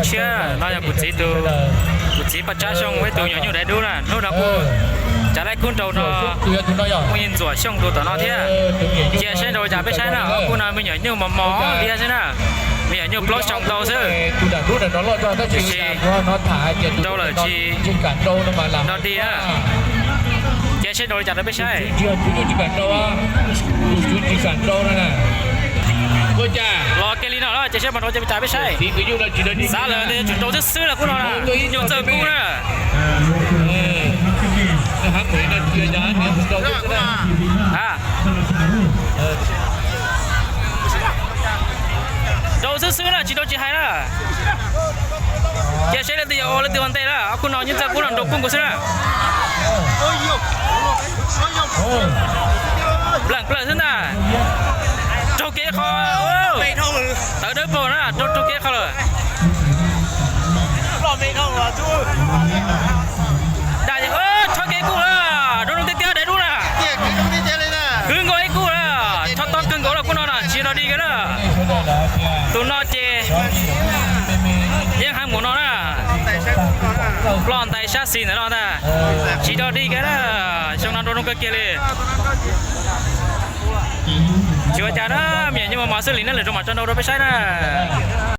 Tshiab no yog kuv txiv tus, kuv txiv Paj Tsab Xyooj ib tug me nyuam nyuj dai dub na. Hnub no kuj cav laib kub nrau no, kuj yeej ntxuam Xyooj tus tom no thiab. Cia saib nrau li cas peb saib na. Kuj no me nyuam nyuj mos mos diab xwb na, me nyuam nyuj plaub xyoo ntau xwb. Tiam sis nrau lawm tsis nrau dig na. Cia saib nrau li cas rau peb saib. Los kiag li no los cia saib mas nrau li cas peb saib. Xav lawm tias yuav tsum nrau xwb xwb na, kub no na, nyuj txawj kub na. Nrau xwb xwb na, tsis nrau tsis hais na. Cia saib leej twg yog ua leej twg ua ntej na, ob khub no nyuj txawj kub no nrau kub nkaus xwb na. Npleem plaws xwb ntag. Raug kev qhov, tawv dawb paug na, raug kev qhov lawm. Dam, chob kev kub lawm, nrau nroo tiag tiag dai dub na. Kwv nkaus ib kub na, chob tob kawg nkaus lawm kub no na, tsis nrau dig kiag na. Tus no ces yeej heev mus no na. Ploj ntais sab xis ntawm no ntag, tsis nrau dig kiag na. Xyoo no nrau nroo kawg kiag li. Tsis ua cas na, me nyuam nyuj mos mos xwb li na, lwm zaus mam tso nrau rau peb saib na.